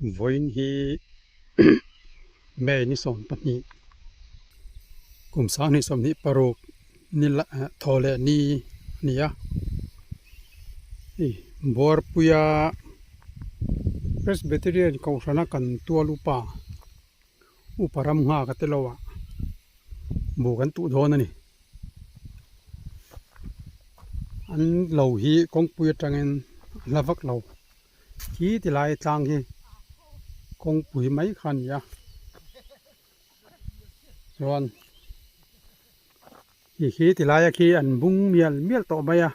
Vawiin hi May ni 12 kum 2026 ni la thaw leh ni a ni a hei Buarpuia Presbyterian Kohhrana kan tual upa upa ram nghak a tilo ah bu kan tuh dawn a ni an lo hi kawngpui atangin a hla vak lo. Khi ti lai tlang hi kawngpui mai kha a ni a chuan hi khi ti laia khi an bung mial mial tawh mai a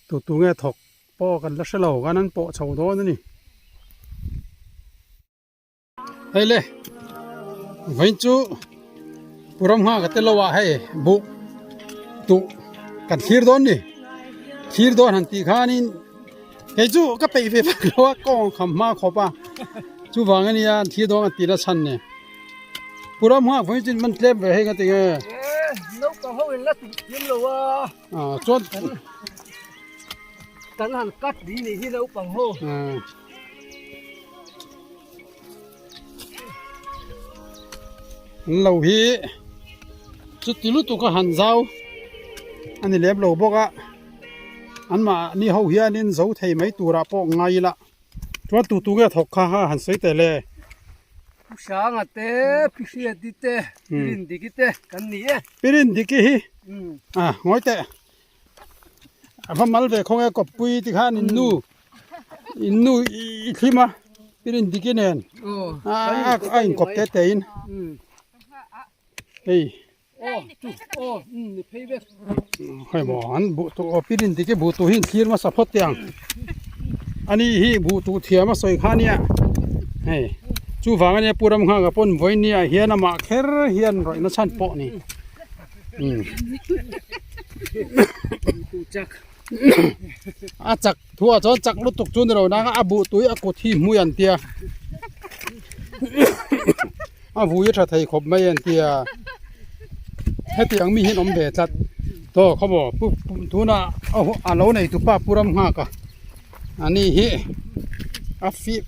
tu tu nge thawk pawh kan la hre lo khan an pawh chho dawn a ni. Hei le vawiin chu Puram nghak a tel lo ah hei buh tuh kan thlir dawn ni thlir dawn han tih khanin kei chu ka peih ve vak lo a kawng kham hma khawp a chuvang ania an thlir dawn an tih na chhan ni Puram nghak vawiin chu in man tlem ve hei nga tinge naupang ho in la tih thiam lo a chuan kan han cut dih nih hi naupang ho. An lo hi chuti lutuk a han zau a ni lem lo bawk a an mahni ho hianin zo thei mai turah pawh ngai ila chuan tu tu nge thawk kha kha han sawi teh le. Pu Sanga te Pi Hriati te Pi Rindiki te kan ni e. Pi Rindiki hi a ngawi teh. A va mal ve khawng e kawppui ti khan in nu in nu i thlim a pirin diki nen a in kawp te te in hei hei maw an buh tu aw pirin diki buh tu hi in thlir hmasa phawt teh ang ani hi buh tu thiam a sawi kha ania hei chuvang ania pu Ramnghaka pawn vawiin ah hian amah kher hian rawih na chhan pawh a ni. A chak thuah chuan chak lutuk chu ni lo nang a a buh tui a kut hi hmui an tia a vui a tha thei khawp mai an tia hetiang mi hi an awm ve tlat tawh khaw maw pu tunah a lo nei tupa pu ram nghak a ani hi a fih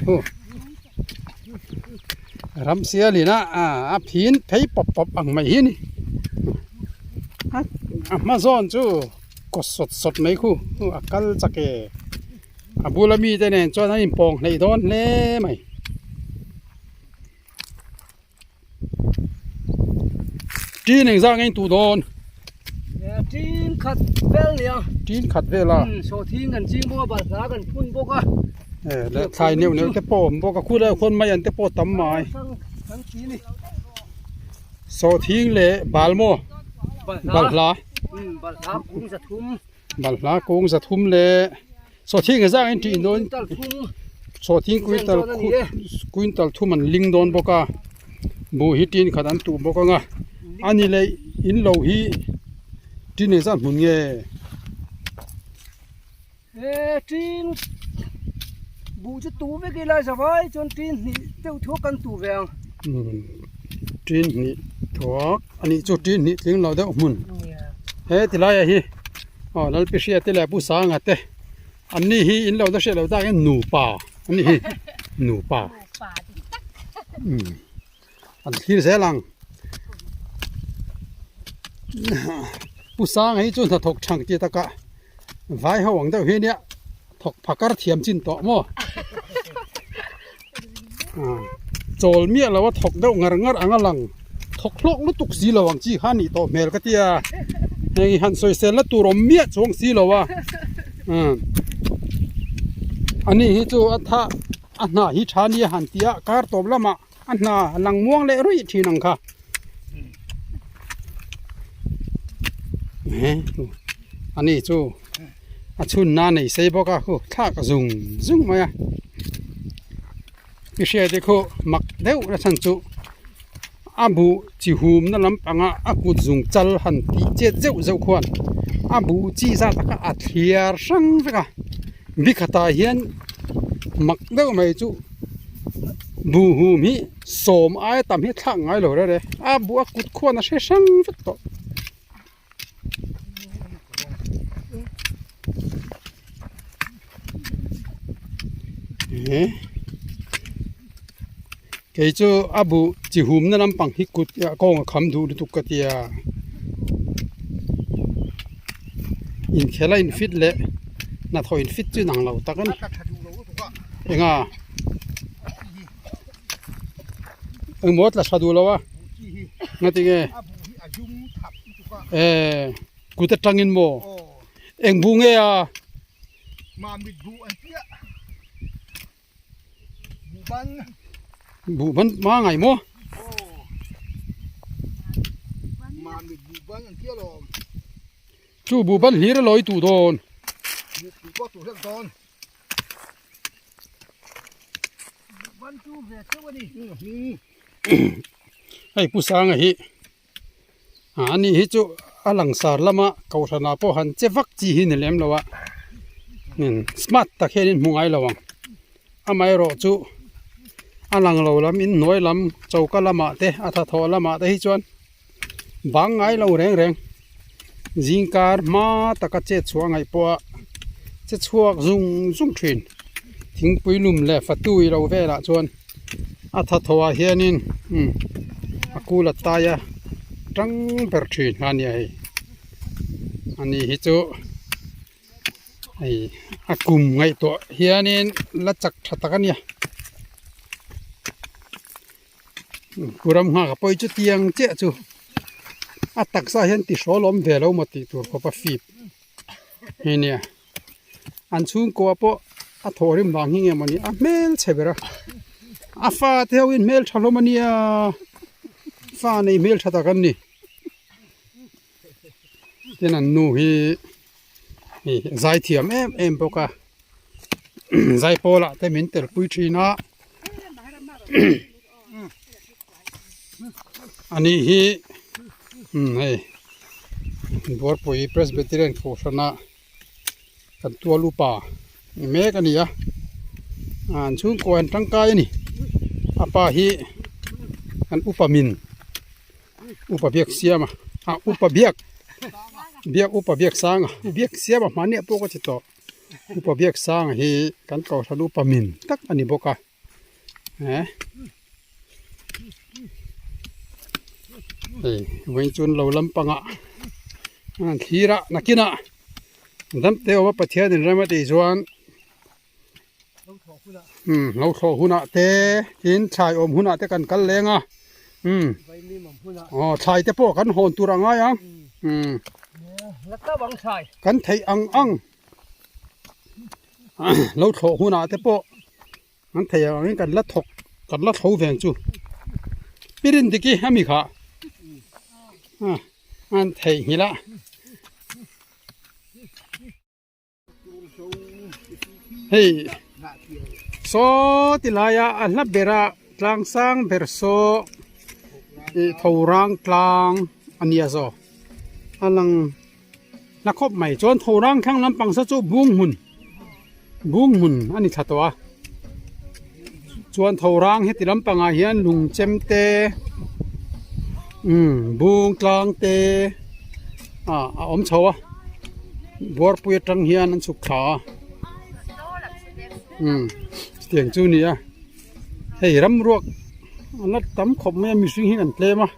hu. Ram sialin a a phin phei pawp pawp ang mai hi a ni a hma zawn chu kaw sawt sawt mai khu a kal chak e a bula mite nen chuan an inpawng hleih dawn hle mai. Tin engzah nge in tuh dawn? Tin khat vel nia. Tin khat vel a. Sawhthing kan ching bawk a, balhla kan phun bawk a. Leh thlai neuh neuh te pawh a awm bawk a, khulai khuan mai an te pawh tam mai. Kan ti ni. Sawhthing leh bal maw? Balhla. Balhla kung zathum. Balhla kung zathum leh Sawhthing engzah nge in tih dawn? Sawhthing quintal quintal thum an ling dawn bawk a, buh hi tin khat an tuh bawk ang a, a ni leh in lo hi tin engzah hmun nge? He tin buh chu tuh vek ila zavai chuan tin hnih deuh thuak kan tuh ve ang. Tin hnih thuak a nih chu tin hnih tling lo deuh hmun he ti laiah hi. Aw Lalpi Hria te leh Pu Sanga te an ni hi in lo la hriat loh tak hian nupa an ni hi nupa umm an thlir zel ang Pu Sanga hi chu hnathawk thang tih takah vai ho ang deuh hi ania thawk phakar thiam chin tawh maw chawl miah lo a thawk deuh ngar ngar ang a lang thawk hlawk lutuk si lo ang chi kha a nih tawh hmel ka tia heng hi han sawisel na tur awm miah chuang si lo a ani hi chu a tha a hna hi tha nia han ti a kar tawp lamah a hna lang muang leh ruih thin ang kha ani chu. A chhunna a nei sei bawk a khu thlak a zung zung mai a i hriat te khu mak deuh na chhan chu a buh chi hum na lampanga a kut zung chal han tih chet zeuh zeuh khuan a buh chi zat taka a thliar hrang vek a bikhatah hian mak deuh mai chu buh hum hi sawm aia tam hi a thlak ngai lo rere a buh a kut khuan a hre hrang vek tawh. Ehe kei chu a buh chi hum na lampang hi kut ah kawng a kham duh lutuk ka tia inkhel a in fit leh hnathawh in fit chu inang lo tak a ni enga engmaw tla tha duh lo a ngatinge eh kut atangin maw eng buh nge a. Mamit buh an tia. Buh ban. Buh ban ma ngai maw? Mamit buh ban an tia lawm. Chu buh ban hlir a lawi tuh dawn. Buh buh pawh tuh hlek dawn. Buh ban chu ve cheu a ni. Hei Pu Sanga hi. Ani hi chu a langsar lama kohhranah pawh han che vak chi hi ni lem lo a smart tak hian in hmu ngai lo ang amaherawh chu a lang lo lam in hnuai lam choka lamah te a thathawh lamah te hi chuan bang ngai lo reng reng zingkar hma taka chet chhuah ngaih pawh a che chhuak zung zung thin thingpui lum leh fatui lo velah chuan. A thathawh ah hianin umm a kul a tai a tang ber thin a nia hei ani hi chu hei a kum ngaihtuah hianin la chak tha tak a nia ram nghak a pawi chu tiang chiah chu a taksa hian ti hrawl awm ve lo maw tih tur khawp a fip hi nia. An chhungkua pawh a thawh rim vang hi nge mawni a hmel chhe ber a a fa te ho in hmel tha hlawm a nia fa nei hmel tha tak an ni tin an nu hi hei zai thiam em em bawk a zai pawl ah te min tel pui thin a ani hi hei Buarpui Presbyterian Kohhrana kan tual upa ni mek a ni a an chhungkua an tangkai a ni a pa hi an upa min upa biak siam a ah upa biak biak upa biak sang a biak siam a hmahniah pawh ka ti tawh upa biak sang hi kan kohhran upa min tak a ni bawk a. Eh hei vawiin chuan lo lampangah an thlir a nakinah dam te awm a Pathian in rem a tih chuan umm lo thlawh hunah te tin thlai awm hunah te kan kal leng a umm aw thlai te pawh kan hawn tur a ngai ang umm kan theih ang ang lo thlawh hunah te pawh an thei ang angin kan la thawk kan la tho veng chu pirin diki ami kha an theih nghilh a. Hei saw ti laia a hla bera tlang sang ber saw ih tho rang tlang a nia zawk a lang. Hla khawp mai chuan tho rang thlang lampang sa chu bung hmun bung hmun a ni thla tawh a chuan tho rang heti lampangah hian lung chem te umm bung tlang te ah a awm chho a buarpui atang hian an chhuk thla a umm chutiang chu a ni a hei ramruak a la tam khawp mai a mihring hi an tlem a.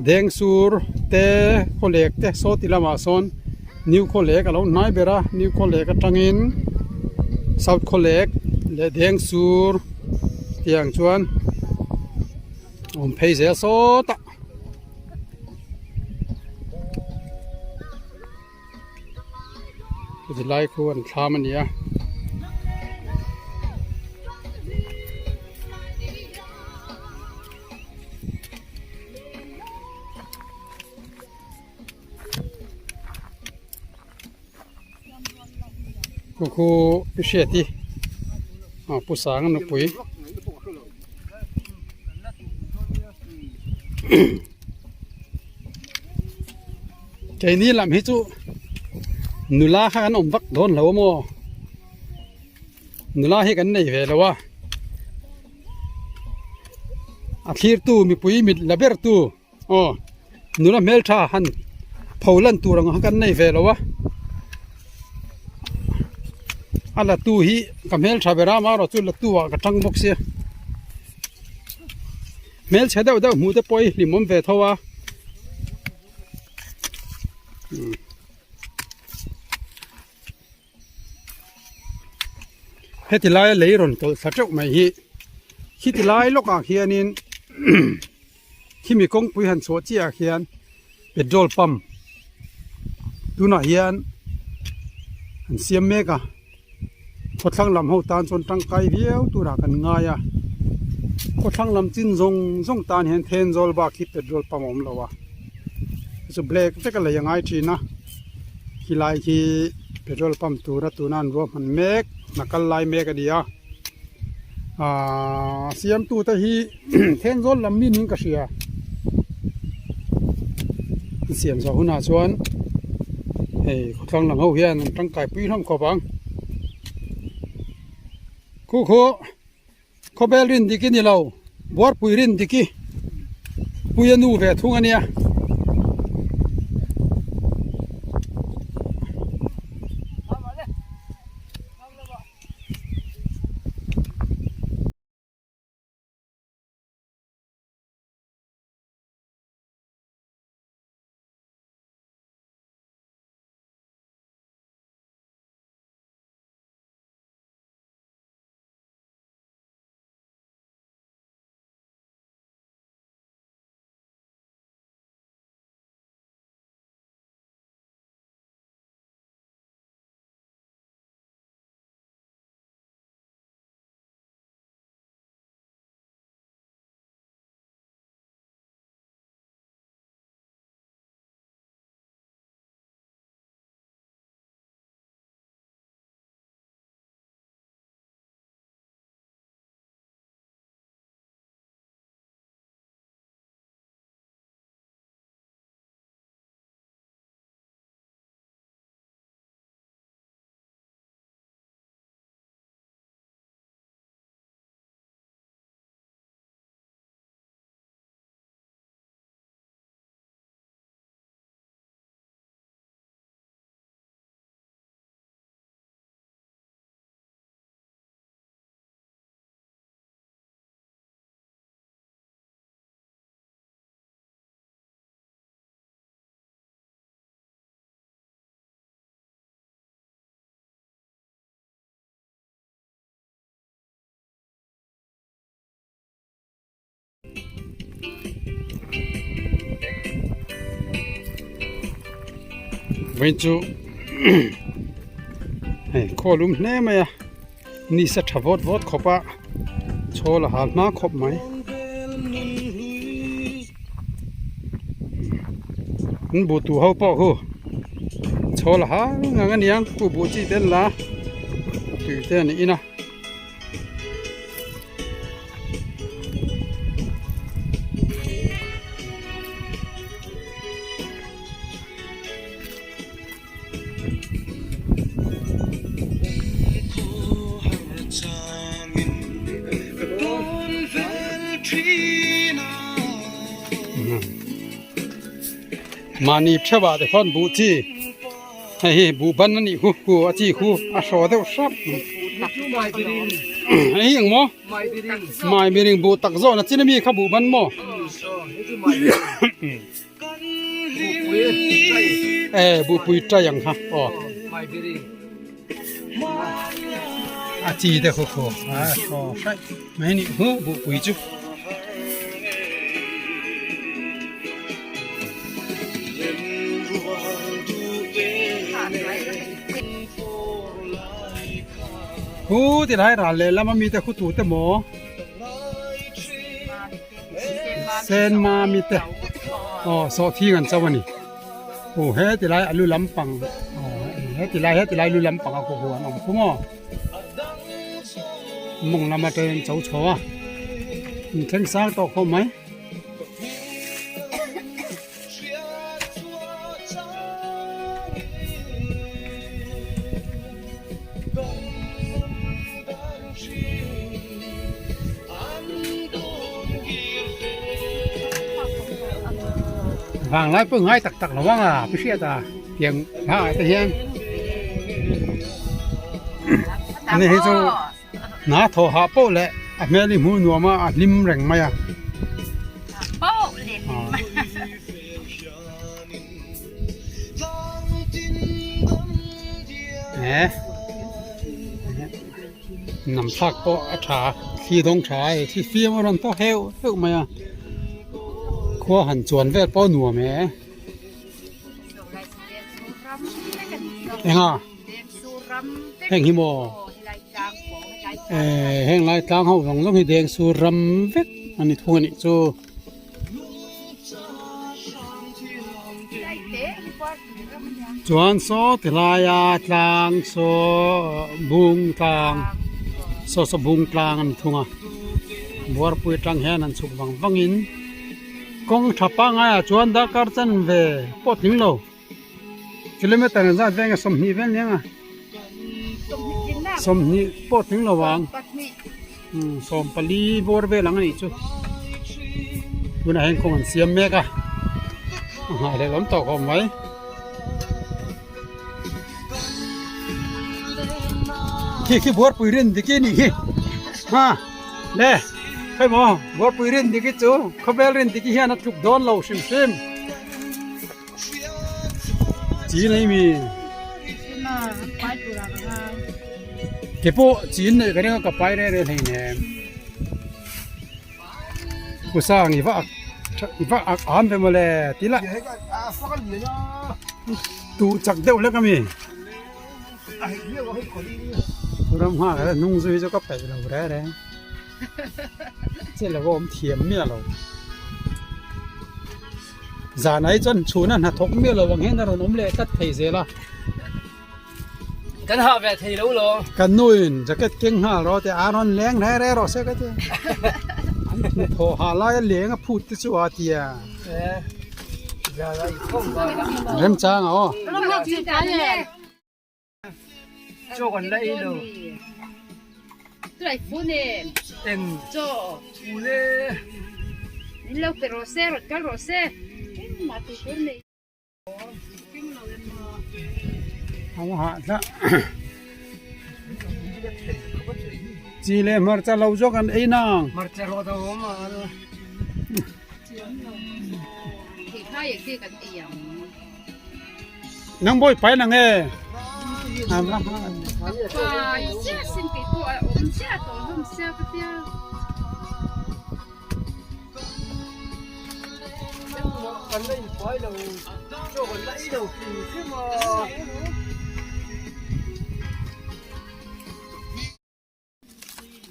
Dengsur te khawlek te saw ti lamah sawn new khawlek a lo hnai ber a new khawlek atangin south khawlek leh dengsur tiang chuan awm phei zel sawt a. Zilai khu an thlam a ni a. Khu khu pi hriat hi ah pu sang a nupui. Keini lam hi chu nula kha kan awm vak dawn lo maw nula hi kan nei ve lo a a thlir tu mipui mit la ber tu aw nula hmeltha han pho lan tur ang kha kan nei ve lo a. A la tu hi ka hmeltha ber a amaherawh chu la tu ah ka tang bawk sia hmelchhe deuh deuh hmuh te pawh hi hlimawm ve tho a heti laia lei rawn tawlh thla teuh mai hi khiti lai lawkah khianin khimi kawngpui han chhuah chiah ah khian petrol pump tunah hian an siam mek a khawthlang lam ho tan chuan tangkai viau turah kan ngai a khawthlang lam chin zawng zawng tan hian Thenzawl bak hi petrol pump a awm lo a chu black vek a lei a ngai thin a khilai khi petrol pump tura tuna an ruahman mek hna kal lai mek a ni a ahh siamtu te hi Thenzawl lam mi niin ka hria an siam zawh hunah chuan hei khawthlang lam ho hian an tangkai pui hlawm khawp ang khu khu khawbel rin dik i ni lo buarpui rin dik i puia nu ve thung a nia. Vawiin chu hei khaw lum hle mai a ni sa tha vawt vawt khawp a chhawl a hal hma khawp mai an buh tuh ho pawh hu chhawl a hal ngang a niang khu buh chi te an la tui te an in a. Mahni theuhah te khuan buh chi hei hi buh ban a nih khu khu a chi khu a hraw deuh hrap hei hi eng maw mai miring buh tak zawhna chin ami kha buh ban maw. E buhpui tai ang kha aw a chi te khaw khaw a thaw hraih mai ni hu buhpui chu. Hu ti lai ral leh lama mite khu tute maw. Sen mami te aw sawhthing an cho a ni aw he ti lai a lu lampang aw he ti lai he ti lai lu lampang a kawh an awm khum aw mawng lam atangin an cho chho a inthleng sang tawh khawp mai. Vanglai pawh ngai tak tak lo ang a pi hriat a tiang hmaah te hian. Ani hi chu hna thawh hah poh leh a hmel hi hmuh nuam a, a hlim reng mai a. Nam thlak pawh a tha thli dawng tha a hei thli fiam a rawn tawk heuh heuh mai a khua han chuan vel pawh a nuam e enga heng hi maw eh heng lai tlang ho zawng zawng hi deng sur ram vek a ni thung a nih chu. Chuan saw ti laia tlang saw bung tlang saw saw bung tlang a ni thung a buarpui atang hian an chhuk vang vang in kawng tha pangai ah chuan darkar chanve pawh tling lo kilometer zat veng a 20 vel nia nga 20 pawh tling lo ang. 14 bawr vel ang a nih chu tunah hian kawng an siam mek a a nghah leh awm tawh khawp mai khi khi buarpui rin dik hi a nih hi ha le hei maw buarpui rin dik hi chu khawvel rin dik hi hian a tluk dawn lo hrim hrim. Chi nei mi ke pawh chi in neih ka ring a ka pai reng reng hleinem kusang i va ak i va ak am ve mawle ti la tuh chak deuh hlek ami ram nghak a hnung zui chu ka peih lo reng reng chela awm thiam miah lo. Zanah hi chuan chhuna hnathawk miah lo ang hian a rawn awm leh tlat thei zel a. Kan hah ve thei lo lo. Kan nuin jacket keng nghal rawh tih a rawn leng reng reng rawh se ka ti. An hnathawh hah laia leng a phut te chu a ti a. Remchang a aw. Chaw kan la ei lo. Eng ule. Chi leh hmarcha lo zawk an ei nang. Hmarcha rawt a awm a. Nang bawi pai nang e.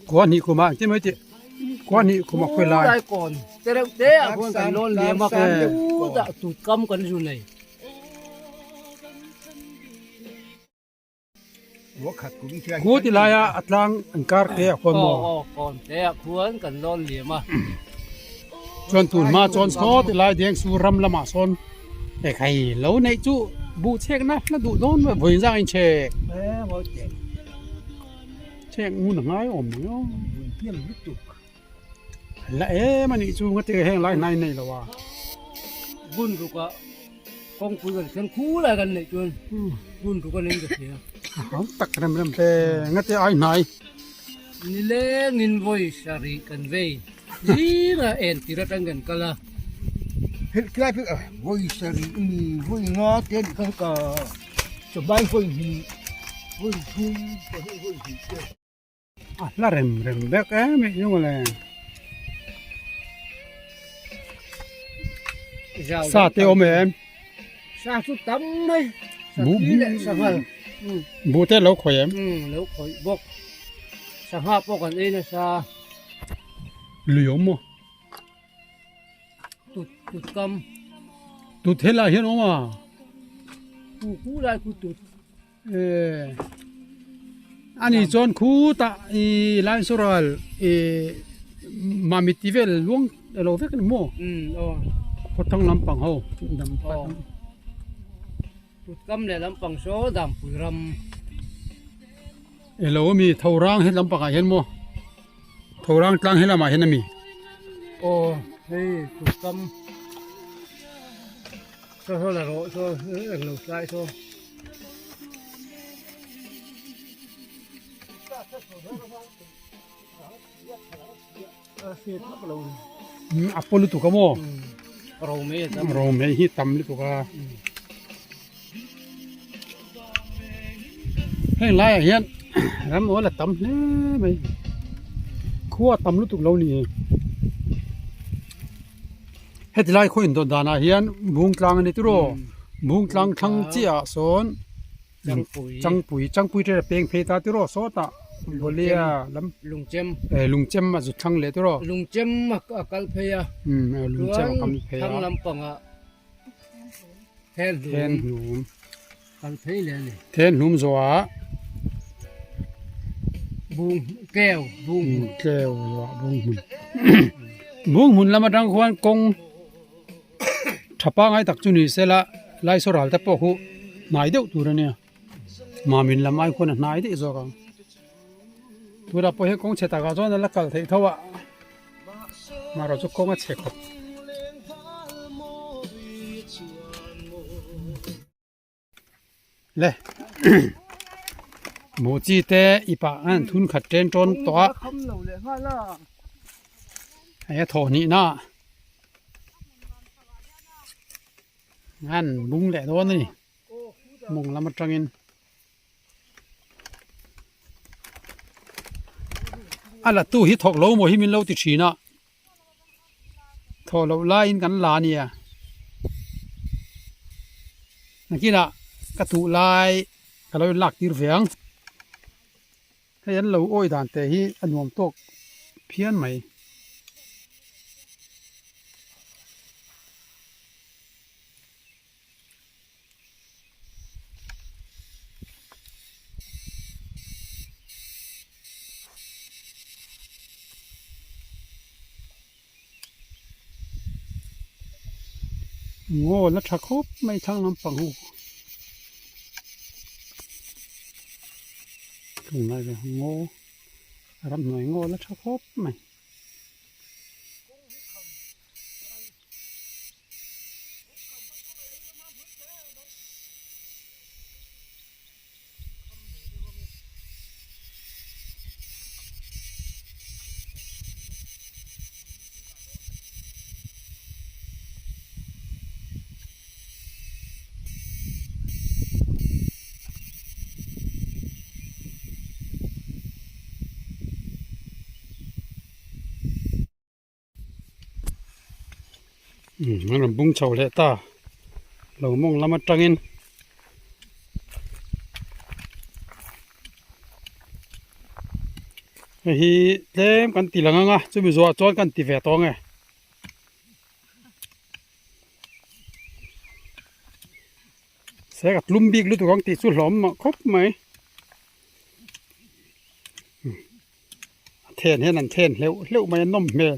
Khua hnih khum ah engtin mai tih khua hnih khum ah khawi lai. Lai kawn te reuh te ah khuan kan lawn liam a khutah tut kam kan zu nei. Khu ti lai a a tlang an kar te ah khuan maw. Aw kawn te ah khuan kan lawn liam a. Chuan tun hma chuan saw ti lai deng su ram lamah sawn ekhai lo neih chu buh chhek na hla duh dawn vawi zang a inchhek. Cheng ngun a ngai awm mai aw. La em a nih chu nga te heng lai hnai nei lo a. Bun ruk ah kawngpui kan thlen khu lai kan neih chuan bun ruk a nei ka hria. A hau tak rem rem te nga te ai hnai. Nileng in vawi sarih kan vei zing a en tir atang kan kal a. Helh tlai phei vawi sarih ni vawi nga te a nih kha ka Chawhmai vawi hnih, vawi thum, pahnih vawi hnih te. A hla rem rem vek em em chu mawle. Sa te awm em? Sa chu tam mai. Sa thi leh sanghal. Buh te lo khawih em? Lo khawih bawk. Sangha pawh kan ei nasa. Lui awm maw? Tut tut kam. Tut helai hian awm a. Ku ku lai ku tut. Eh. Ani chuan khu ta i lai sural i mami ti vel luang elo vek ni maw. Um aw. Khawthang lampang ho dam pa. Tut kam leh lampang saw dampui ram. Elo ami thorang he lampang ah hian maw. Thorang tlang he lamah hian ami. Aw hei tutkam saw saw la rawh saw englo tlai saw. A paw lutuk a maw? Romei hi tam lutuk a. Heng laiah hian ram awl a tam hle mai. Khua a tam lutuk lo ni. Heti lai khaw indawt danah hian bung tlang a ni tiraw? Bung tlang thlang chiahah sawn Changpui Changpui te peng phei ta tiraw sawtah Bolia lam Lungchem eh Lungchem a zut thlang leh tiraw Lungchem a kal phei a Lungchem a kal phei a thlang lampangah Then hlum kal phei leh a ni Then hlum zawhah Bung tleu bung hmun tleu zawhah bung hmun bung hmun lam atang khuan kawng Tha pangai tak chu ni sela Laisaw ral te pawh khu hnai deuh tur a nia Mamin lam ai khuan a hnai daih zawk ang tunah pawh hian kawng chhe takah chuan a la kal theih tho a marawh chu kawng a chhe khawp. Le mu chi te i pah an thun khat ṭen ṭawn tawh a hei a thawh hnih na an bung leh dawn a ni mawng lam aṭangin a la tu hi thawk lo maw hi min lo ti ṭhin a. Thawh loh laiin kan la ania. Nakinah ka tuh lai ka lo inlak tir ve ang. Hei an lo awi dan teh hi a nuam tawk phian mai. Ngaw la tha khawp mai thlang lampang ho tunlai ve ngaw ramhnuai ngaw la tha khawp mai. Umm an rawn bung chho leh ta lo mawng lam atangin hei hi tlem kan ti lang anga chumi zawhah chuan kan ti ve tawh ange. Se ka tlum bik lutuk ang tih chu hlawm mah khawp mai a then hian an then hleuh hleuh mai a nawm hmel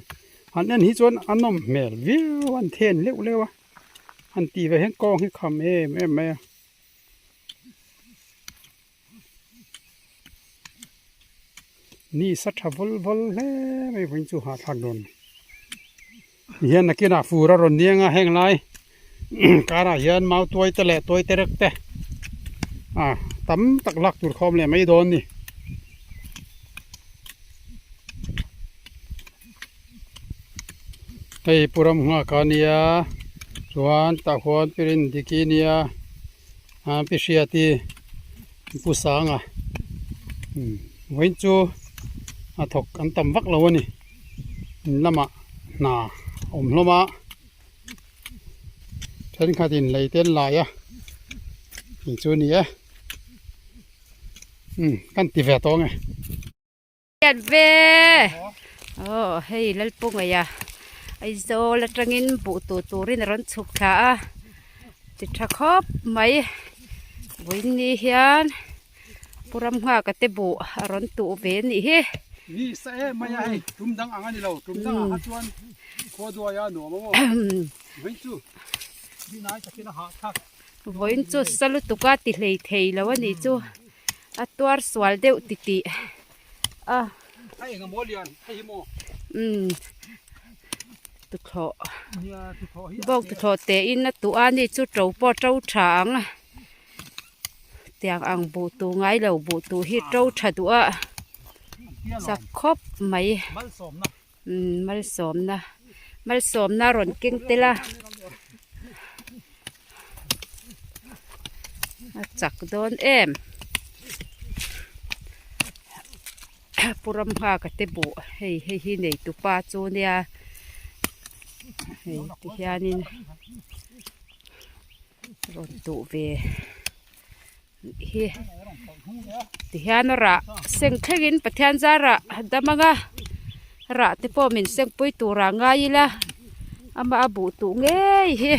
han en hi chuan a nawm hmel viau a an then hleuh hleuh a han tih ve hian kawng hi kham em em mai a. Ni sa tha vawl vawl hle mai vawiin chu hahthlak dawn hian nakinah fur a rawn niang a heng lai karah hian mau tuai te leh tuai te rek te a tam tak lak tur khawm leh mai dawn a ni. Hei pu ram nghak a nia chuan tah khuan pirin diki nia. A pi hriati pu sanga vawiin chu a thawk an tam vak lo a ni in lamah hna a awm hlawm a thenkhatin lei te an lai a tih chu a ni e umm kan ti ve tawh ang e. Hian ve aw hei Lalpungaia Aizawl atangin buh tur turin a rawn chhuk thla a ti tha khawp mai vawiin ni hian Pu Ramnghaka te buh a rawn tuh ve a nih hi. Ni sa em mai a hei tum dang ang a ni lo tum dang ah kha chuan khua duai a nuam a maw vawiin chu ni nai takin a hahthlak. Vawiin chu sa lutuk a ti hlei thei lo a nih chu. A tuar sual deuh ti tih a. A eng amaw lian hei hi maw? Umm tuthlawh bawk tuthlawh teh in a tuh a ni chu to pawh to tha ang tiang ang buh tuh ngai lo buh tuh hi to tha duh a. Chak khawp mai. Umm malsawmna malsawmna rawn keng tel a a chak dawn em pu Ramnghaka te buh hei hei hi nei tupa chu nia hei ti hianin rawn duh ve. hi tihian a rah seng thlengin Pathian zarah dam anga rah te pawh min seng pui turah ngai ila amah a buh tuh ngei hi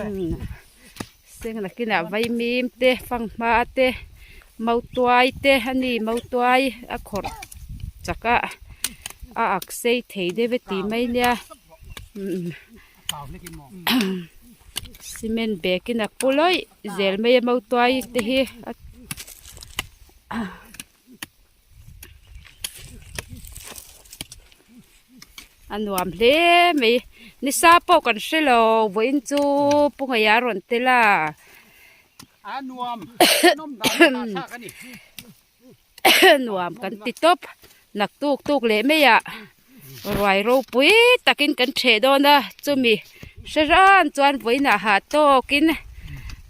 umm seng nakinah vaimim te fanghma te mautuai te a ni mautuai a khawrh chak a a ak sei thei deuh e tih mai nia umm. Cement bag in a pu lawih zel mai a mautuai te hi a nuam hle mai nisa pawh kan hre lo vawiin chu pu ngaih a rawn tel a. Nuam kan ti tawp naktuk tuk leh mai ah ruai ropui takin kan ṭheh dawn a chumi hre ran chuan vawiinah hah tawkin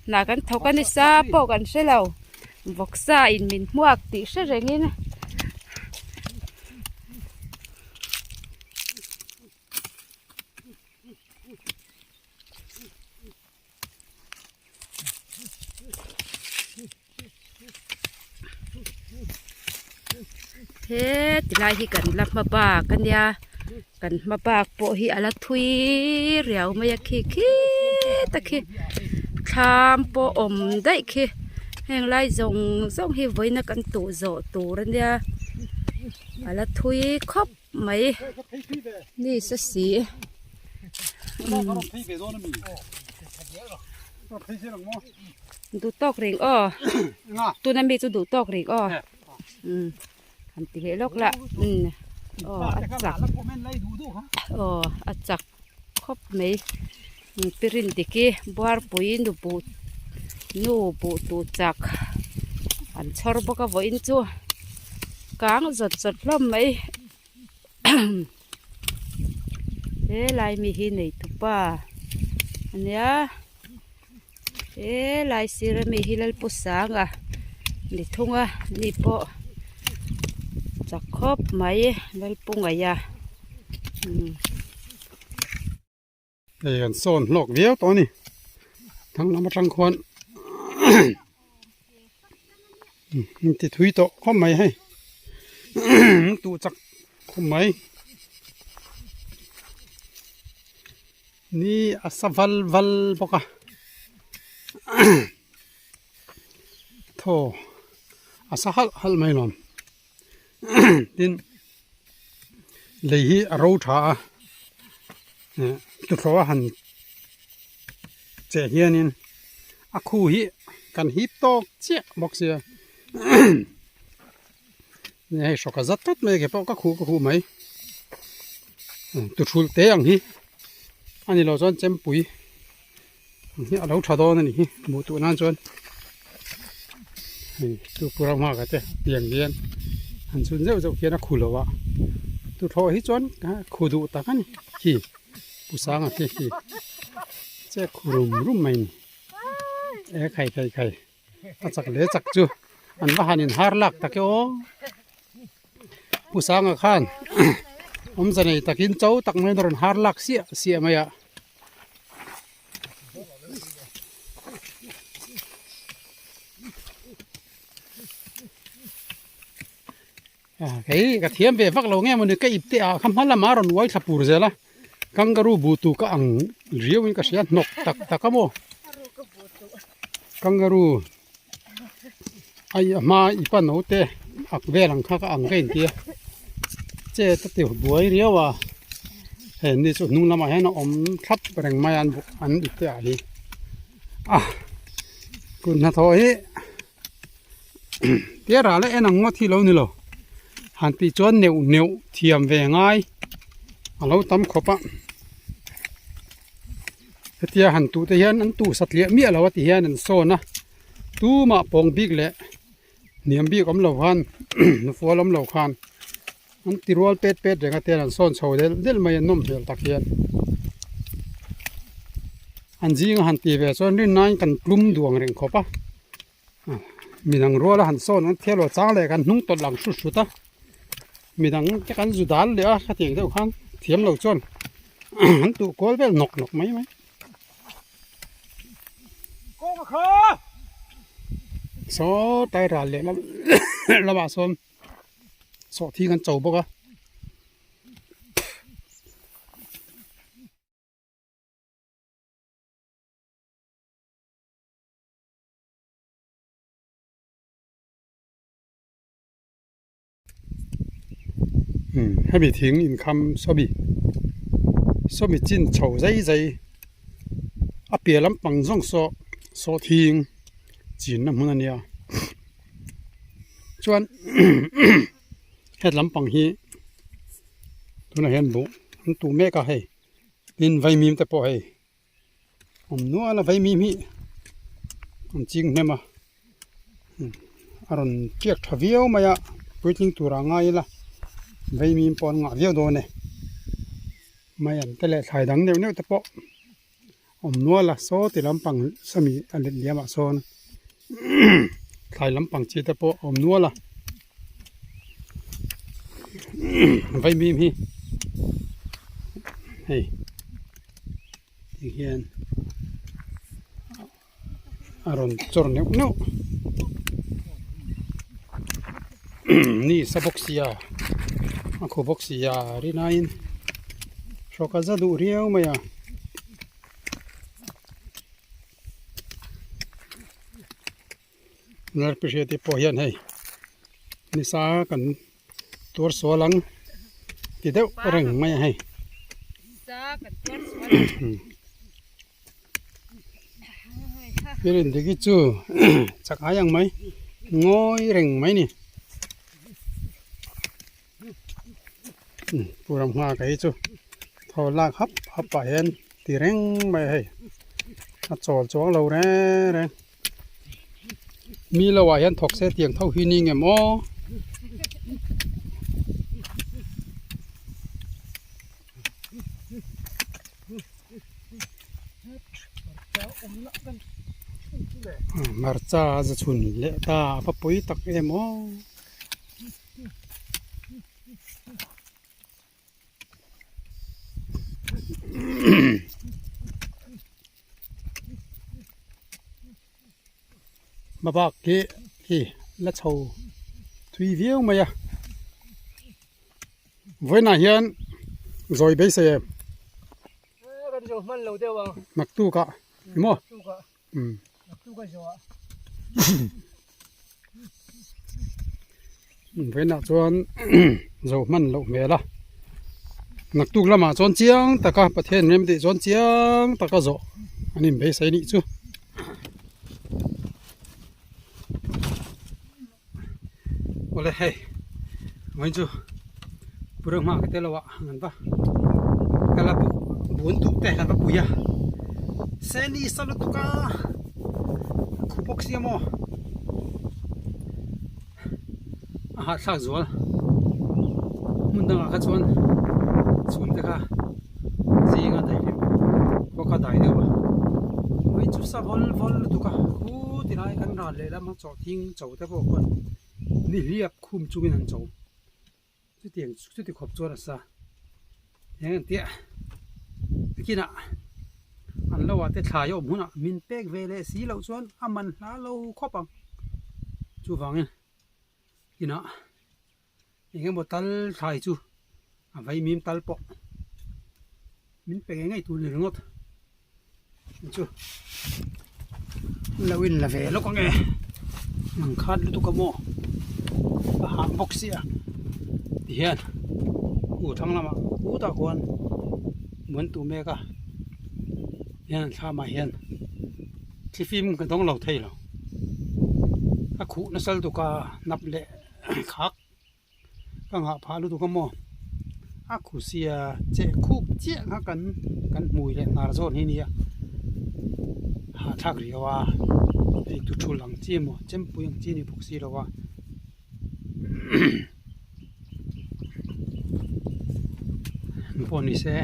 hna kan thawk a nisa pawh kan hre lo vawksa in min hmuak tih hre rengin. He tilai hi kan la hma bak a nia kan hma bak pawh hi a la thui riau mai a khi khi ta khi thlam pawh awm daih khi heng lai zawng zawng hi vawiina kan tuh zawh tur a nia a la thui khawp mai ni se si. Duh tawk reng aw tuna mi chu duh tawk reng aw umm han ti leh lawk lah umm aw a chak aw a chak khawp mai pirin diki buarpui nu buh nu buh tuh chak an chhawr bawk a vawiin chu kang zawt zawt hlawm mai. He lai mi hi nei tupa ania he lai sir ami hi Lalpusanga ni thung a ni pawh chak khawp mai Lalpungaia umm. Hei an sawn hlawk viau tawh a ni thlang lam atang khuan an ti thui tawh khawp mai hei an tuh chak khawp mai ni a sa val val bawk a thaw a sa halh halh mai lawm tin lei hi a ro tha a eh tuthlawh a han cheh hianin a khu hi kan hip tawk chiah bawk sia hei hrawk a zat tlat mai ke pawh ka khuh ka khuh mai tuthlulh te ang hi a ni lo chuan chempui hi a lo tha dawn a ni hi hmuh tuh nan chuan hei chu pura nghak te tiang hian han chhun zeuh zeuh khian a khu lo a tuthlawh hi chuan khu duh tak a ni khi pu sanga khi khi che khu rum rum mai a ni e khai khai khai a chak leh chak chu an va han in har lak tak e aw pu sanga khan awmze nei takin cho tak mai a rawn har lak siah siah mai a. Kei ka thiam ve vak lo nge mawni ka ip te ah kha hma lamah a rawn uai thla pur zel a kangaroo bu tu ka ang riau in ka hria hnawk tak tak a maw kangaroo ai a hma i pa naute ak vel ang kha ka ang ka inti a chet a ti buai riau a hei ni chu hnung lamah hian a awm thlap reng mai a an ip te ah hi a kut hnathawh hi tia ral a en ang ngawt hi lo ni lo han tih chuan neuh neuh thiam ve ngai a lo tam khawp a hetia han tuh te hian an tuh satliah miah lo a ti hian an sawn a tumah pawng bik leh. Hniam bik awm lo khan hnufual awm lo khan an ti rual pet pet reng a ten an sawn chho delh delh mai a nawm hmel tak hian an zing a han ti ve chuan rinnain kan tlum duang reng khawp a midang ruala han sawn an thial lo chang leh kan hnung tawlh ang hrut hrut a midang te kan zu dal leh a khatiang deuh khan thiam lo chuan an tuh kual vel nawk nawk mai mai. Saw tai ral leh lam lamah sawn sawhthing an cho bawk a. Hemi thing inkham sawmi sawmi chin chho zai zai a piah lampang zawng saw sawhthing chinna hmun a nia chuan het lampang hi tunah hian buh an tuh mek a hei tin vaimim te pawh hei. Awm nual a vaimim hi an ching hnem a a rawn tiak tha viau mai a puitling turah ngai ila vaimim pawh an ngah viau dawn e mai an te leh thlai dang neuh neuh te pawh awm nual a saw ti lampang sawmi a let liam ah sawn thlai lampang chi te pawh awm nual a vaimim hi hei. Ti hian a rawn chawr neuh neuh ni sa bawk sia a khaw bawk sia rinaiin hrawk a za duh riau mai a. Narpihriat te pawh hian hei nisa kan tuar sual ang ti deuh reng mai a hei. Pirin diki chu chak ai ang mai ngawi reng mai ni. Puram nghak hi chu thaw lak hap hap pah hian ti reng mai a hei a chawl chuang lo reng reng. Mi lo ah hian thawk se tiang tho hi ni nge maw. Hmarcha a za chhun leh ta a va pawi tak em aw. Hmabak hi hi la chho thui viau mai a vawiinah hian zawi beisei em naktukah emaw vawiinah chuan zo hman loh hmel a naktuk lamah chuan chiang taka Pathian rem tih chuan chiang taka zawh an inbeisei anih chu. Awle hei vawiin chu pura hma ka tel lo ah an va kal a bun duh te an va pui a seni sa lutuk a khu bawk sia maw a hahthlak zual hmun dangah kha chuan chhum te kha zinga daih leh khua kha dai deuh a vawiin chu sa vawl vawl lutuk a khu tilai kan ral leh lam a chawh thing cho te pawh khawn nihliap khum chungin an cho chutiang chuti khawp chuan a sa eng an tia kinah an lo ah te thlai a awm hunah min pek ve leh si loh chuan a man hla lo khawp ang chuvangin kinah eng emaw tal thlai chu a vaimim tal pawh min pe ngei ngei tur ni ringawt chu lo in la ve lawk ang e ang khat lutuk a maw a hah bawk sia tihian u thlang lamah kutah khuan mun tu mek a hian an thlam ah hian thlifim ka dawng lo thei lo a khuh nasa lutuk a hnap leh khak. Ka nghah phah lutuk a maw a khusia cheh khup chiah kha kan kan hmui leh hnar zawn hi nia hahthlak riau a hei tu thul ang chi emaw chempui ang chi a ni bawk si lo a. Pawh ni se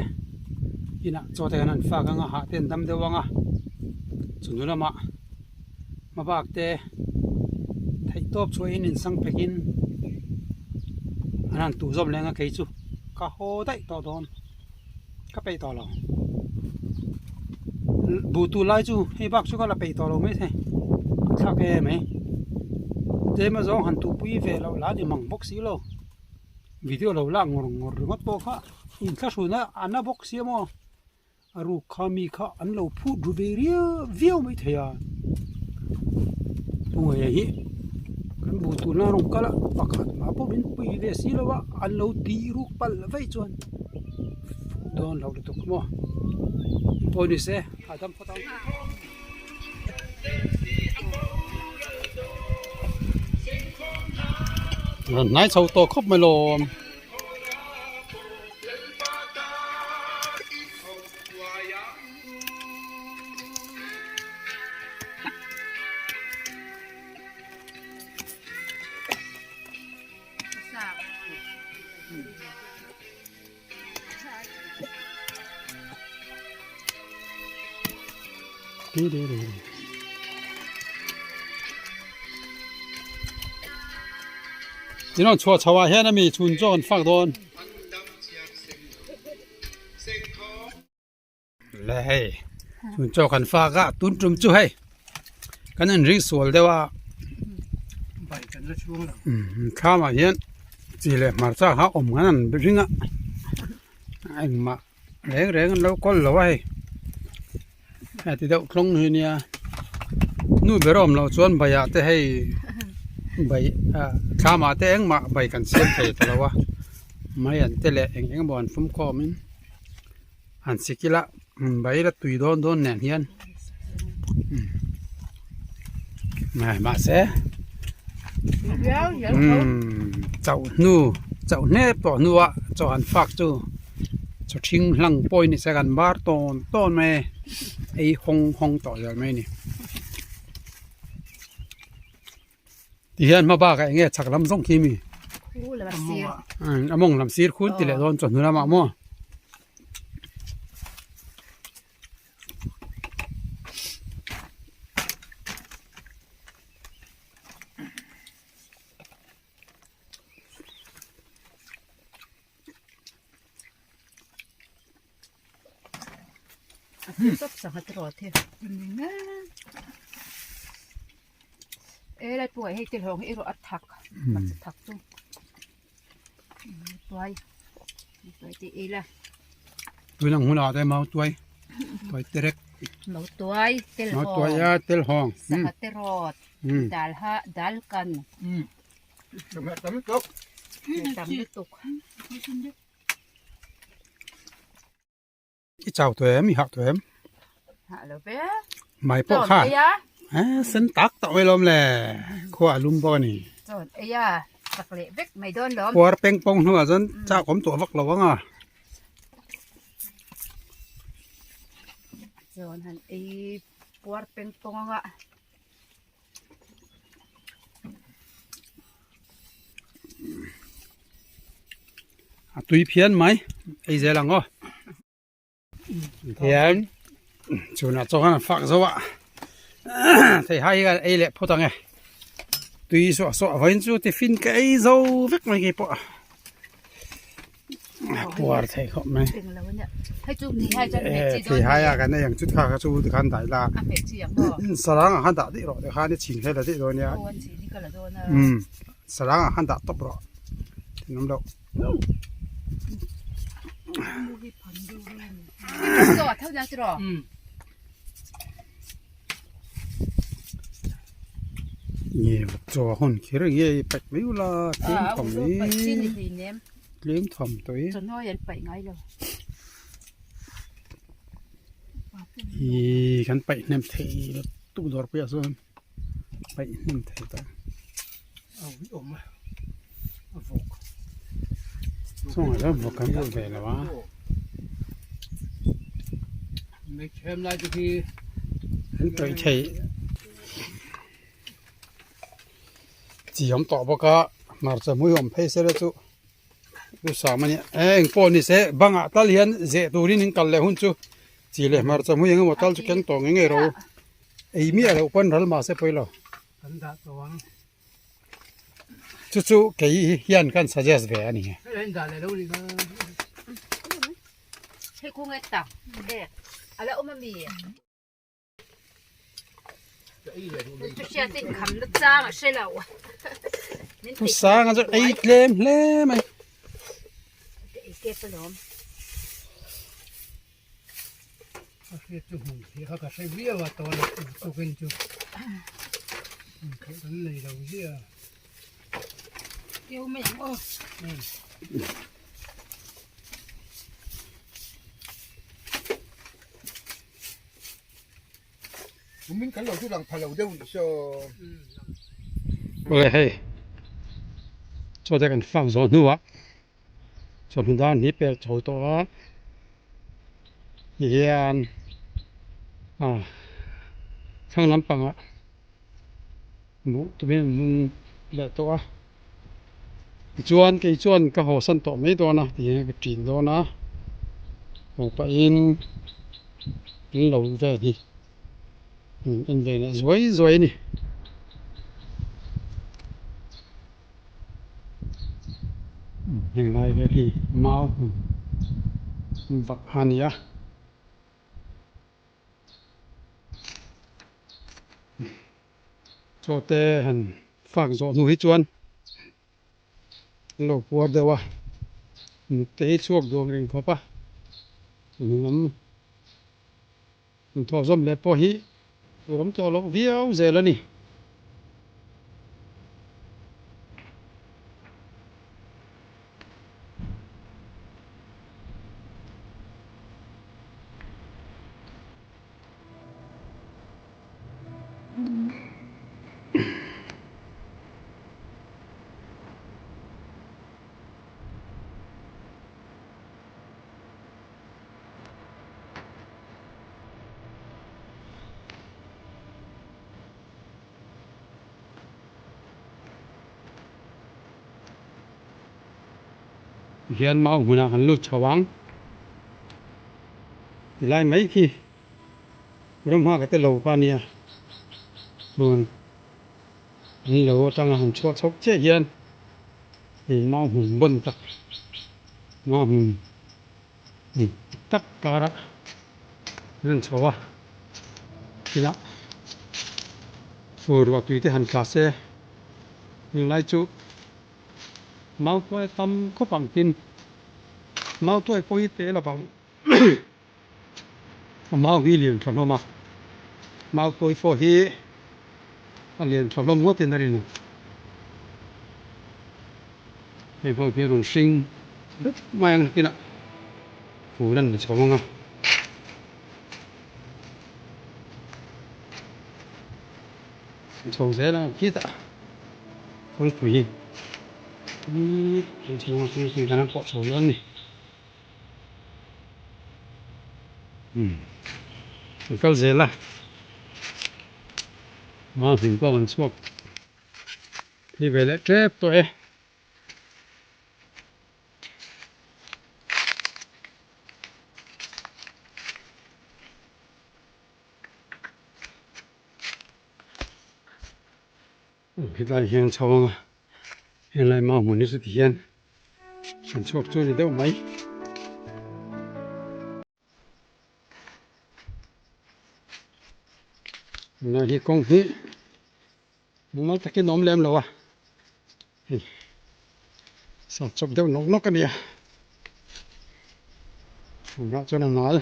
inah chaw te kan han fak anga hah te an dam deuh anga chunu lamah hmabak te theih tawp chhuahin insang phekin an han tuh zawm leng a kei chu ka haw daih tawh dawn ka peih tawh lo buh tuh lai chu hei bak chu ka la peih tawh lo mai thei a thlak em mai tlem azawng han tuhpui ve loh lah a ni mang bawk si lo video lo lak ngawr ngawr ringawt pawh kha inthlahrun a a na bawk sia maw. A ruk kha mi kha an lo phut ru ve riau viau mai thei a hnuaiah hi kan buh tuna rawng kal a pakhat mah pawh min pui ve si lo a an lo tih ruk palh vaih chuan dawn loh lutuk maw pawh ni se a dam phawt ang. Hnai chho tawh khawp mai lawm. Tinawn chhuah chho ah hian ami chhun chaw kan fak dawn. Le hei chhun chaw kan fak a tun tum chu hei kan in ring sual deuh a thlam ah hian chi leh hmarcha kha awm kan an ring a engmah reng reng an lo kawl lo a hei heti deuh tlawng hi nia nu ber a awm loh chuan bai ah te hei bai ah thlam ah te engmah bai kan siam thei ta lo a mai an te leh eng eng emaw an fum khawm in. Han sik ila bai la tui dawn dawn nen hian mahse chauh hnu chauh hnep tawh hnuah chaw han fak chu chaw ṭhing hlang pawhin ni se kan bar tawn tawn mai a ei hawng hawng tawh zel mai a ni. Ti hian hma bakah eng nge chhak lam zawng khi mi a mawng lam sir khun ti leh dawn chawhnu lamah maw. E lai pawh hei te hlawng hi erawh a thak a thak chu tuai tuai te ei la tui ang hunah te mau tuai tuai terek mau tuai tel mau tuai a tel hawng sangha te rawt dal ha dal kan tam lutuk tam lutuk I chau tawh em? I hah tawh em? Hah lo ve. Mai pawh khan. Eh, sen tak tak mai lawm le. Khua a lum bawk a ni. Chawn ei a, chak leh vek mai dawn lawm. Puar peng pawng hnuah chuan chak awm tawh vak lo ang a. Chawn han ei puar peng pawng ang a. A tui phian mai ei zel ang aw tihian chhunah chaw khan an fak zo a theihai hi ei leh phawt ang e tui suah suah vawiin chu tiffin ka ei zo vek mai kei pawh. Puar thei khawp mai thei hai a kan ei ang chu kha kha chu tikhan dah ila sarang ah khan dah daih rawh tikhan i chhin hle la daih dawn nia umm sarang ah khan dah tawp rawh thinawm loh. Nge chaw hun kher nge i paih mai ula tlem tham mai tlem tham tawh i ih kan paih hnem thei lutuk dawr pui ah chuan paih hnem thei ta chungah chuan vawk kan hmuh ve lo a. An tawih theih chi awm tawh bawk a. Hmarcha hmui awm phei sela chu chu sam a nia eng pawh ni se bangah tal hian zeh turin in kal leh hun chu chi leh hmarcha hmui eng emaw tal chu keng tawh ngei ngei rawh u ei miah loh pawn ral mahse pawi lo. Kan dah tawh ang. Chu chu kei hian kan suggest ve a ni. Hei dah leh lo ni kha. Hei kung e tak e ala awm ami. Pu Sanga chu ei tlem hle mai. A hriat chu hmun thih kha ka hre viau a tawn a tukin chu hmun theih kan nei lo zia. Min kan lo chu lang pha lo deuh ni saw. Awle hei chaw te kan fak zawh hnuah chawhnu dan hi pek chho tawh a tihian ah thlang lampangah hmuh tumin an hmung leh tawh a tichuan kei chuan ka haw san tawh mai dawn a tihian ka ṭin dawn a haw pahin an lo vel hi en ve leh zuai zuai a ni. Heng lai vel hi mau hmun vak a ni a. Chaw te han fak zawh hnu hi chuan an lo puar deuh a, mut te hi chhuak duang reng khawp a, lam thawh zawm leh pawh hi tur awm tawh loh viau zel a ni. Hian mau hmunah kan lut chho ang tilai mai khi ram hma ka te lo kha ania chuan an lo atanga han chhuah chhoh chiah hian hei mau hmun bawn tak mau hmun dik tak karah an rawn chho a tilah fur ruah tui te han tla se tunlai chu. Mau tuai tam khawp ang tin mau tuai pawh hi tel avang a mau hi lian tha hlawm a, mau tuai pawh hi a lian tha hlawm ngawt in a rin a, hei pawh hi a rawn hring vek mai ang nakinah fur a ni chho ang a. Chho zel a khitah kawngpui hi chhunga kawngpui kan pawh chho dawn a ni umm kan kal zel a mau hlim pawh kan chhuak phei ve leh tep tawh e. Helai hian chho ang a, helai mau hmun hi chuti hian an chhuak chu a ni deuh mai. Tunlai hi kawng hi mumal takin a awm lem lo a, hei sat chawp deuh nawk nawk a ni a, tunah chuan a nal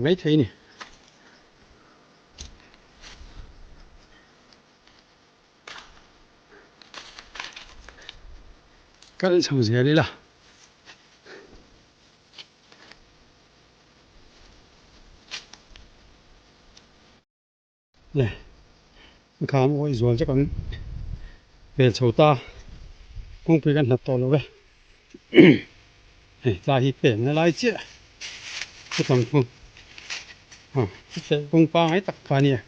maithei a ni. Kal chho zel ila. Le kham awih zual chu kan vel chho ta kawngpui kan hlat tawh lo e hei tlai hi pen na lai chiah chutang chu kawng pangai tak kha ania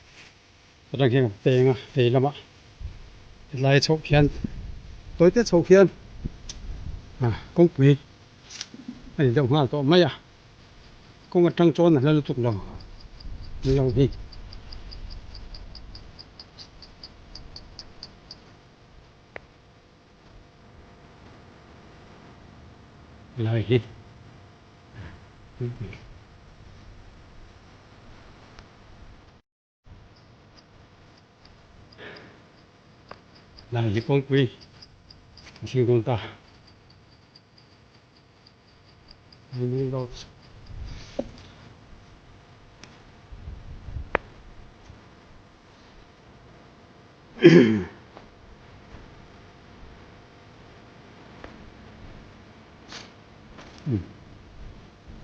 atang hian kan peng a vei lamah hetlai chhoh khian. Tawite chho khian kawngpui a ni deuh nghal tawh mai a, kawng atang chuan a hla lutuk lo ni lo hi. Lai hi. Lai hi kawngpui a thleng dawn ta. Main road.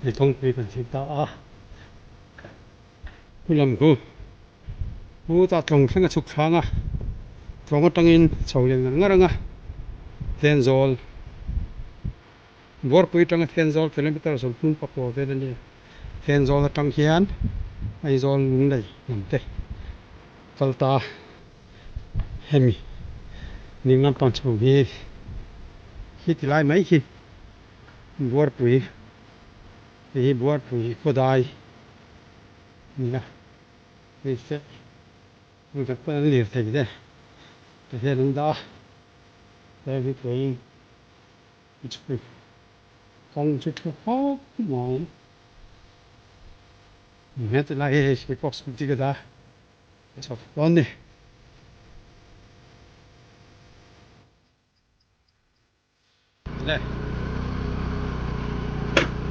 Hei kawngpui kan thleng ta a. Pu lam khu pu tah tlawng thleng a chhuk thlang a, tlawng atangin chho leh ngar ngar ang a, Thenzawl Buarpui atanga Thenzawl kilometre 34 vel a ni. Thenzawl atang hian Aizawl Lunglei lam te kal ta hemi ning lampang chho hi khi ti lai mai khi Buarpui Hei hi Buarpui khawdai a ni a, hei te hmun khat pawn an lir thei te ti hian an dah a, heng hi tuiin chhui kawng chu thu khawp mai. Heti lai hi hei pheikhawk scooty ka dah a chho dawn a ni. Le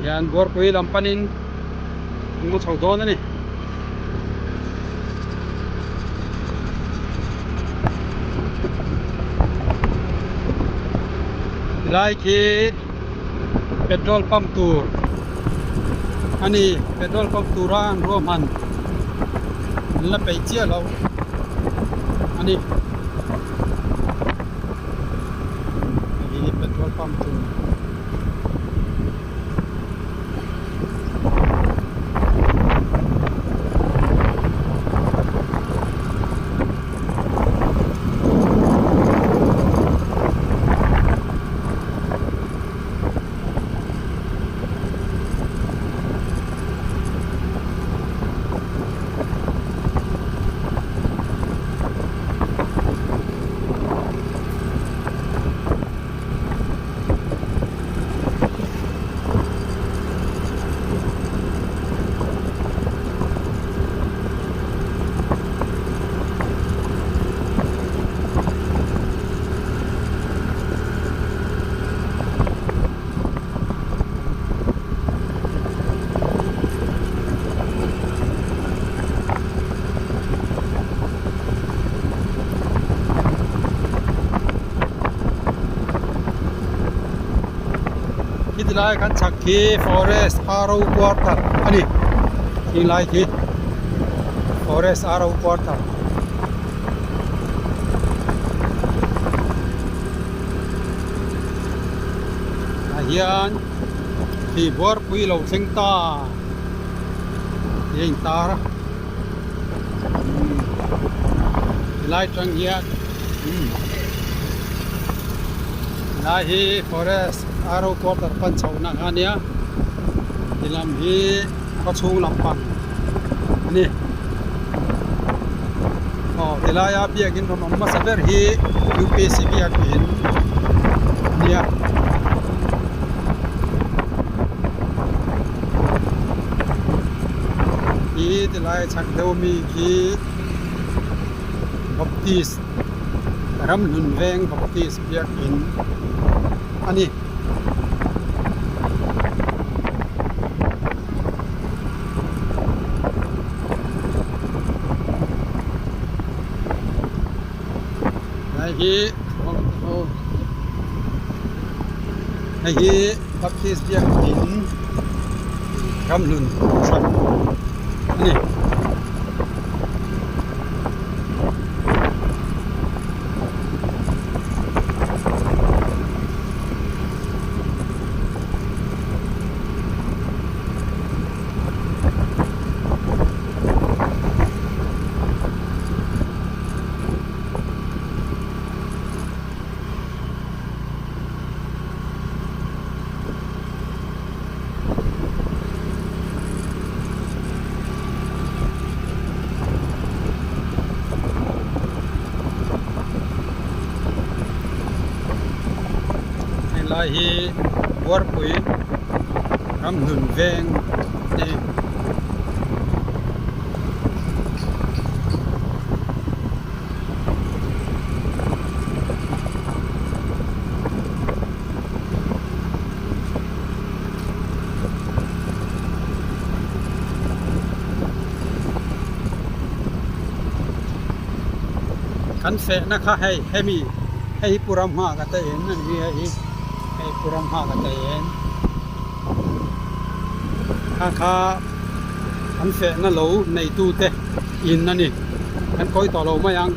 hian Buarpui lam panin an mu chho dawn a ni. Tilai khi petrol pump tur a ni petrol pump tura an ruahman an la peih chiah loh a ni. Hei hi petrol pump tur Khiti lai kan chhak khi forest arrow quarter a ni khing lai khi forest arrow quarter ah hian khi buarpui lo thleng ta tih a intar a Helai tang hian helai hi forest arrow quarter pan chhohna kha ania ti lam hi khawchhung lampang a ni aw tilaia biakin rawn awm hmasa ber hi U_P_C biakin a nia. Hi tilai chhak deuh ami khi Baptist Ramhlun Veng Baptist biakin a ni. Hei hi hei hi Baptist biakin ramhlun hran a ni. Helai hi Buarpui ramhnun veng a ni. Kan fehna kha hei hemi hei hi Pu Ramnghaka te in a ni a hi hei Pu Ramnghaka te in kha kha an fehna lo neitu te in a ni an kawi tawh lo mai ang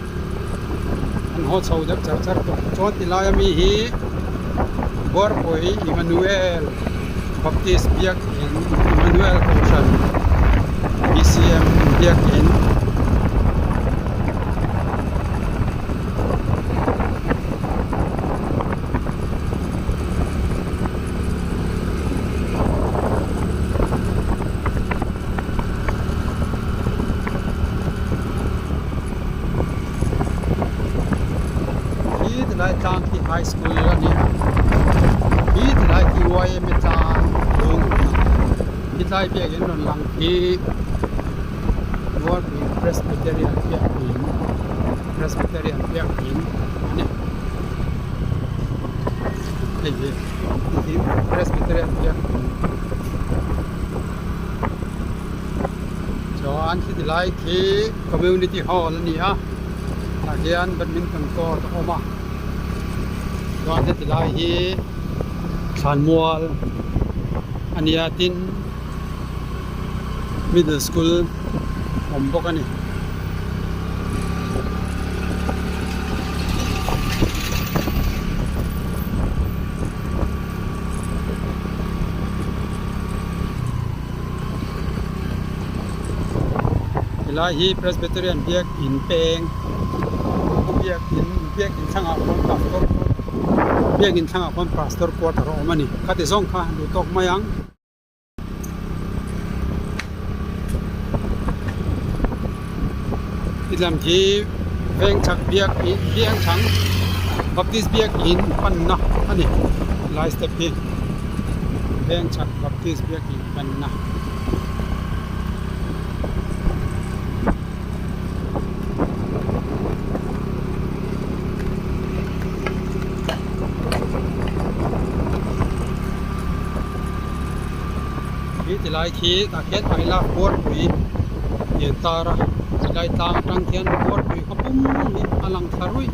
an haw chho deuh char char tawh chuan ti laia mi hi Buarpui Emmanuel Baptist biakin Emmanuel Kohhran B_C_M biakin. Hi tilai tlang khi high school a ni a hi tilai khi yma tlang lung hi tlai biakin rawn lang khi Buarpui Presbyterian biakin Presbyterian biakin a ni hei hi hi Presbyterian biakin. Chuan khiti lai khi community hall a ni a tah hian badminton court a awm a chuan heti lai hi thlanmual a ni a tin middle school a awm bawk a ni. Helai hi Presbyterian biakin peng biakin biakin thlangah khuan pastor biakin thlangah khuan pastor quarter a awm a ni khati zawng kha duh tawk mai ang. Tilam hi vengchhak biakin vengchhang Baptist biakin panna a ni helai step hi vengchhak Baptist biakin panna. Khi ti lai khi tah khian I love Buarpui tih an tar a tilai tlang atang khian Buarpui khaw pum hi a lang thla ruih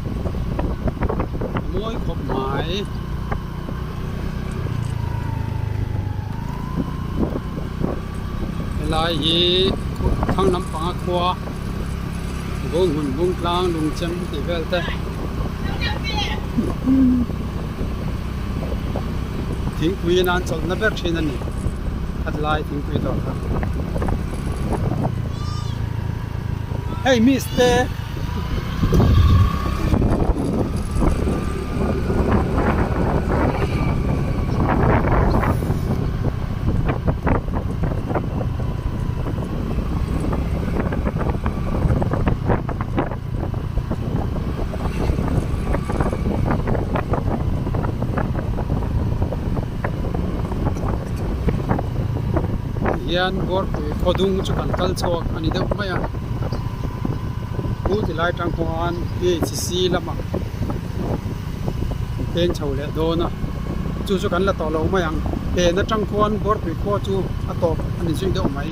a mawi khawp mai. Helai hi thlang lampanga khua Bunghmun Bungtlang Lungchem tih vel te thingpui in an chawlhna ber thin a ni khat lai thingpui dawr kha hei miss te. Hian Buarpui khaw dung chu kan kal chhuak a ni deuh mai a pu ti lai tang khuan PHC lamah peng chho leh dawn a chu chu kan la tawh lo mai ang pen atang khuan Buarpui khua chu a tawp a ni zui deuh mai.